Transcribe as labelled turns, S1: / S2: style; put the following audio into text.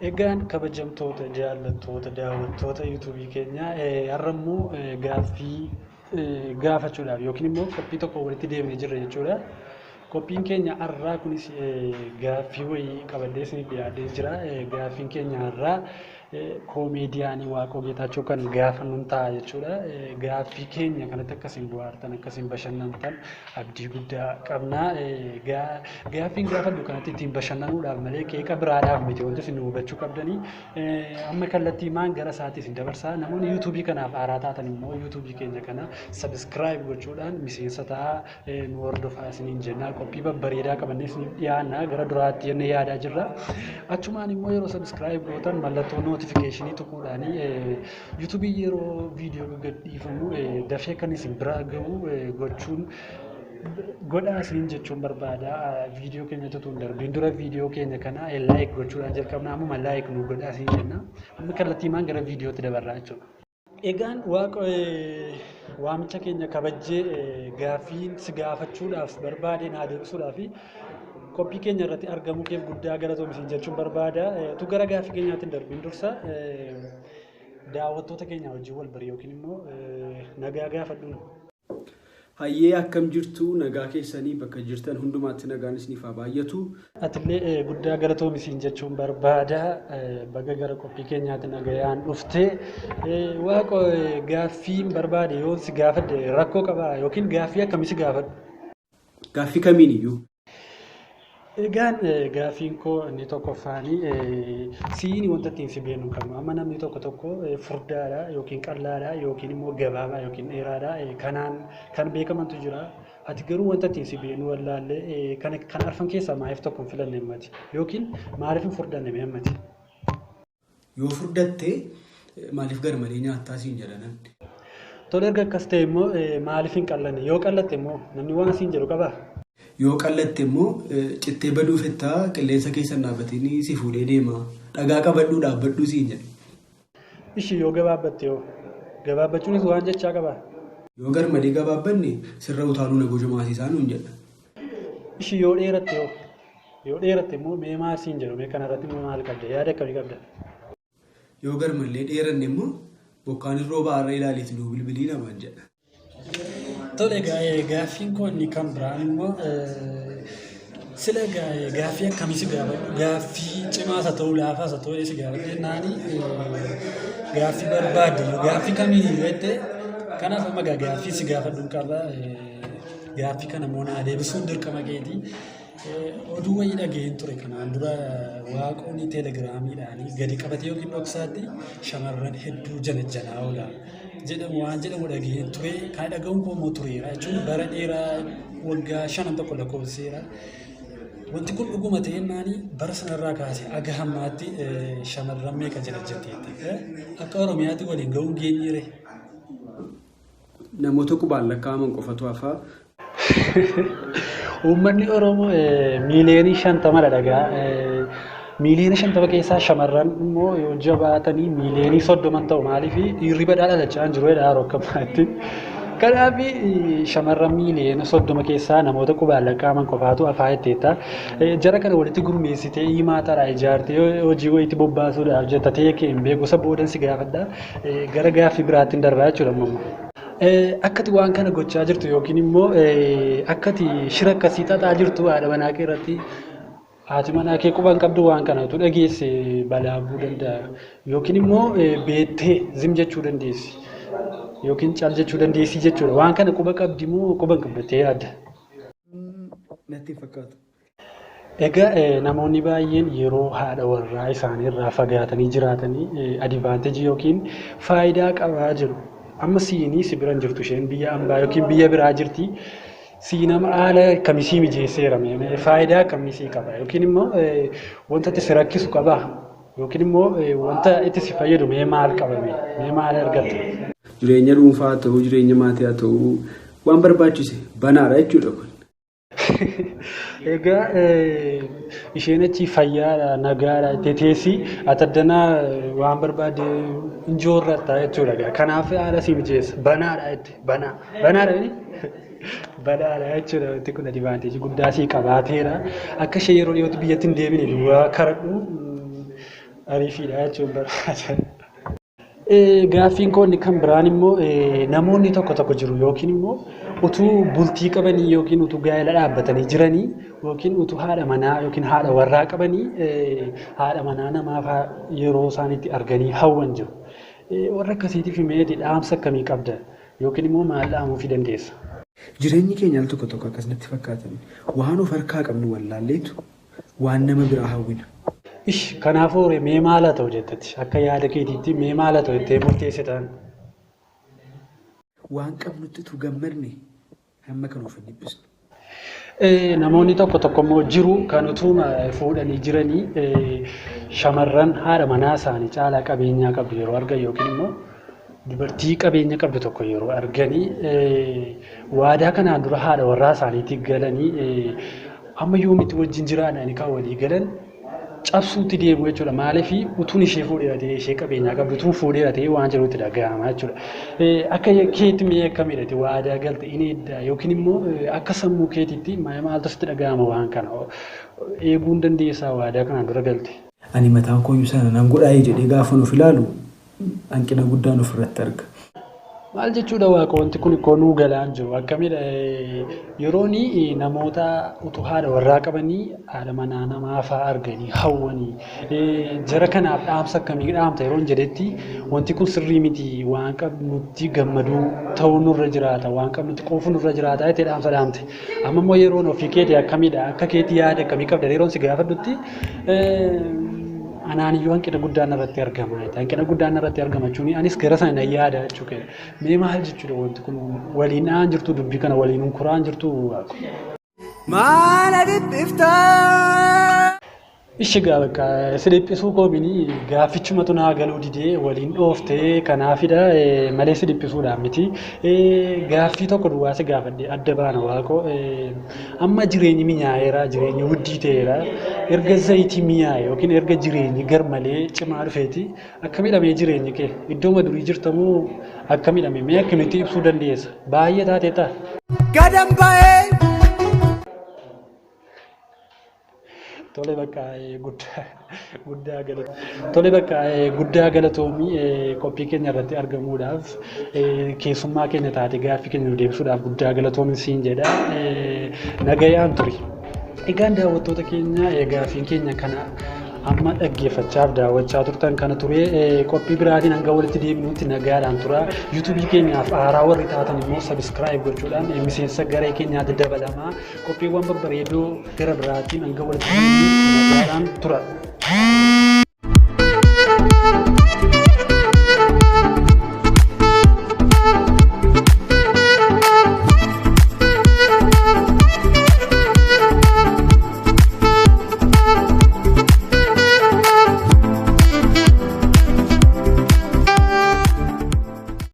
S1: Egaan kabajamtoota jaallattoota daawwattoota yuutuubii keenyaa, har'a immoo gaaffii gaafachuudhaaf yookiin immoo qophii tokko walitti deemnee jirra jechuudha. Qophiin keenya har'aa kunis gaaffii wayii qabadhee isiniif dhiyaatee jira. Gaaffiin keenya har'aa koomeediyaanii Waaqoo Geetaachoo kan gaafannu ta'a jechuudha. Gaaffii keenya kanatti akkasiin bohaartan, akkasiin bashannantan abdii guddaa qabna. Gaaffiin gaafadhu kanatti ittiin bashannanuudhaaf malee qeeqa biraadhaaf miti wanti isin hubachuu qabdanii. Amma kallattii maan gara isaatti isin dabarsaa. Namoonni yuutuubii kanaaf haaraa taatan immoo yuutuubii keenya kana subscribe gochuudhaan miseensa ta'aa, nu hordofaa isiniin jenna. Qophii babbareedaa qabannee isiniif dhiyaanna gara duraatti jennee yaadaa jirra. Achumaan immoo yeroo subscribe gootan mallattoo notificationii tuquudhaan yuutuubii yeroo viidiyoo gadhiifamu dafee kan isin bira gahu gochuun godhaa isiniin jechuun barbaada. Viidiyoo keenya utuu hin darbiin dura viidiyoo keenya kana like gochuudhaan jalqabna. Ammuma like nu godhaa isiniin jenna. Amma kallattiimaan gara viidiyootti dabarraa jechuudha. Egaan Waaqa, waamicha keenya kabajjee gaaffii si gaafachuudhaaf barbaade naa deebisuudhaaf qophii keenya irratti argamuu keef guddaa galatoomi isin jechuun barbaada. Tu gara gaaffii keenyaatti hin darbiin dursa daawwattoota keenya wajjin wal bari yookiin immoo nagaa gaafadhuun.
S2: Hayyee, akkam jirtu? Nagaa keessanii? Bakka jirtan hundumaatti nagaan isiniif haa baay'atu.
S1: Atillee guddaa galatoomi isin jechuun barbaada. Baga gara qophii keenyaatti nagayaan dhufte. Waaqa, gaaffiin barbaade yoo si gaafadhe rakkoo qabaa yookiin gaaffii akkamii si gaafadhu?
S2: Gaaffii kamiin iyyuu.
S1: Egaan gaaffiin koo inni tokkoffaanii, siini wanta ittiin si beeknu hin qabnu. Amma namni tokko tokko furdaadha yookiin qal'aadha yookiin immoo gabaabaa yookiin dheeraadha. Kanaan kan beekamantu jira. Ati garuu wanta ittiin si beeknu wallaallee kan arfan keessaa maaliif tokko hin filanne ammati? Yookiin maaliif hin furdanne mee ammati?
S2: Yoo furdatte maaliif garmalee nyaattaa siin jedha namni.
S1: Tole, erga akkas ta'e immoo maaliif hin qal'anne? Yoo qallatte immoo namni waan siin jedhu qabaa?
S2: Yoo qallatte immoo cittee baduu fettaa, qilleensa keessa dhaabbatanii si fuudhee deema. Dhagaa qabadhuu dhaabbadhuu siin jedha.
S1: Ishii yoo gabaabbatte yoo? Gabaabbachuunis waan jechaa qabaa?
S2: Yoo garmalee gabaabbanne sirra utaaluu na gojumaasisaa nuun jedha.
S1: Ishii yoo dheeratte yoo? Yoo dheeratte immoo mee maal siin jedhu? Mee kanarratti immoo maal qabda? Yaada akkamii qabda?
S2: Yoo garmalee dheeranne immoo bokkaan rooba har'a ilaaliitu nuu bilbilii namaan jedha.
S1: Tole, gaaffiin koo inni kan biraan immoo, sila gaaffii akkamii si gaafadhu? Gaaffii cimaas haa ta'u laafaas haa ta'u si gaafadhu jennaani, gaaffii barbaadde gaaffii kamiin iyyuu jette. Kanaaf amma gaaffii si gaafadhu qaba. Gaaffii kana immoo naa deebisuun dirqama keeti. Oduu wayii dhaga'een ture kanaan dura, Waaqoon teelegiraamiidhaan gadi qabatee yookiin dhoksaatti shamarran hedduu janajjanaa oola jedhamu waan jedhamu dhaga'een ture. Kan dhaga'uun koo immoo tureera jechuun bara dheeraa, waggaa shanan tokko lakkoofsiseera. Wanti kun dhuguma ta'ennaani bara sanarraa kaasee aga hammaatti shamarran meeqa janajjanteetta? Akka Oromiyaatti waliin ga'uun geenyeere?
S2: Namoota qubaan lakkaa'aman qofatu hafaa.
S1: Uummanni Oromoo miiliyoonii 50dha dhagaa. Miiliyoona 50 keessaa shamarran immoo yoo jabaatanii miiliyoonii 30 ta'u. Maaliif dhiirri badaa dhalachaa hin jiru jedha yeroo akka ammaatti. Kanaaf shamarran miiliyoona 30 keessaa namoota qubaan lakkaa'aman qofaatu hafaa jetteetta. Jara kana walitti gurmeessitee himaa taraa ijaartee hojii wayiitti bobbaasuudhaaf jetta ta'ee kee hin beeku, isa boodan si gaafadha. Gara gaaffii biraatti hin darbaa jechuudha amma. Akkati waan kana gochaa jirtu yookiin immoo akkati shira akkasii xaxaa jirtu haadha manaa kee irratti haati manaa kee quban qabdu, waan kana utuu dhageesse balaa bu'uu danda'a. Yookiin immoo beettee zim jechuu dandeessi. Yookiin cal jechuu dandeessi jechuudha. Waan kana quba qabdi moo quba hin qabdu jettee yaadda?
S2: Natti hin fakkaatu.
S1: Egaa namoonni baay'een yeroo haadha warraa isaanii irraa fagaatanii jiraatanii advantageii yookiin faayidaa qabaa jiru. Amma siinii si bira hin jirtu, isheen biyya ambaa yookiin biyya biraa jirti. Sii nama haala akkamii sii mijeesseera? Faayidaa akkamii sii qaba? Yookiin immoo wanta itti si rakkisu qabaa? Yookiin immoo wanta itti si fayyadu mee maal qaba? Mee maal argatta?
S2: Jireenya dhuunfaa haa ta'uu, jireenya maatii haa ta'uu, waan barbaachise banaadha jechuudha kun.
S1: Egaa isheen achi fayyaadha, nagaadha jettee teessi, ati addanaa waan barbaadde injoorratta jechuudha. Kanaaf haala si mijeessa, banaadha jette, banaa banaadha inni banaadha jechuudha. Wanti kun advantageii guddaa sii qabaateera. Akka ishee yeroo dhiyootti biyyatti hin deebine duwwaa karadhu. Ariifiidha jechuun barbaada. Gaaffiin koo inni kan biraan immoo namoonni tokko tokko jiru yookiin immoo utuu bultii qabanii yookiin utuu gaa'ela dhaabbatanii jiranii yookiin utuu haadha manaa yookiin haadha warraa qabanii haadha manaa namaaf yeroo isaan itti arganii hawwan jiru. Warra akkasiitiif meeti dhaamsa akkamii qabda yookiin immoo maal dhaamuufii dandeessa?
S2: Jireenyi keenya al tokko tokko akkas natti fakkaatan waan of harkaa qabnu wallaalleetu waan nama biraa hawwina.
S1: Ish kanaafuu mee maal haa ta'u jettetti akka yaada keetiitti mee maal haa ta'u jettee murteessitan?
S2: Waan qabnutti utuu gammadne hamma kan of hin dhiphisnu.
S1: Namoonni tokko tokko immoo jiru kan utuma fuudhanii jiranii shamarran haadha manaa isaanii caalaa qabeenyaa qabdu yeroo argan yookiin immoo dubartii qabeenya qabdu tokko yeroo arganii waadaa kanaan dura haadha warraa isaaniitti galanii amma yoomitti wajjin jiraadhaan kan walii galan cabsuutti deemu jechuudha. Maaliif utuun ishee fuudheera ta'ee ishee qabeenyaa qabdu utuun fuudheera ta'ee waan jirutti dhaga'ama jechuudha. Akka keetti mee akkamidha waadaa galte inni edda yookiin immoo akka sammuu keetiitti maaltu sitti dhaga'ama waan kana eeguu hin dandeessaa waadaa kanaan dura galte.
S2: Ani mataan kooyyuu sana nan godhaa'ee jedhee gaafa of ilaalu hanqina guddaan ofirratti arga.
S1: Maal jechuudha waaqa wanti kun koo nuu galaan jiru akkamidha yeroon namoota utuu haadha warraa qabanii haadha manaa namaa fa'aa arganii hawwanii jara kanaaf dhaamsa akkamii dhaamta yeroon jedhetti wanti kun sirrii miti waan qabnutti gammaduu ta'uu nurra jiraata waan qabnutti quufuu nurra jiraata jettee dhaamsa dhaamte amma immoo yeroon ofii keetii akkamidha akka keetii yaada akkamii qabda yeroon si gaafadhutti anaan iyyuu hanqina guddaan irratti argama. Hanqina guddaan irratti argama jechuun anis gara sana nan yaada jechuudha. Mee maal jechuudha wanti kun waliin dha'aan jirtu dubbii kana waliin hunkuraan jirtu.
S2: Maala dhiphiftaa?
S1: Ishi gaa bakka si dhiphisuu koomini gaaffichumatu naa galuu didee waliin dhooftee kanaafidha malee si dhiphisuudhaan miti. Gaaffii tokko duwwaa si gaafadhe adda baana waaqoo amma jireenyi mi'aayeera jireenyi wuddii ta'eera erga zayitii mi'aaye yookiin erga jireenyi garmalee cimaa dhufeeti akka midhamee jireenyi kee iddooma durii jirtamoo akka midhame mee akkamitti ibsuu dandeessa baay'ee taatee ta'a.
S2: Gadan ba'ee!
S1: Tole bakka guddaa galatoomii. Tole bakka guddaa galatoomii qophii keenya irratti argamuudhaaf keessummaa keenya taate gaaffii keenya nu deebisuudhaaf guddaa galatoomi siin jedha. Nagayaan turi. Egaan daawwattoota keenya gaaffiin keenya kana amma dhaggeeffachaaf daawwachaa turtan kana ture qophii biraatiin hanga walitti deebinutti nagaadhaan tura. Yuutuubii keenyaaf haaraa warri taatan immoo sabiskiraayib gochuudhaan miseensa garee keenyaatti dabalamaa qophiiwwan babbareedoo gara biraatiin hanga walitti deebinutti nagaadhaan tura.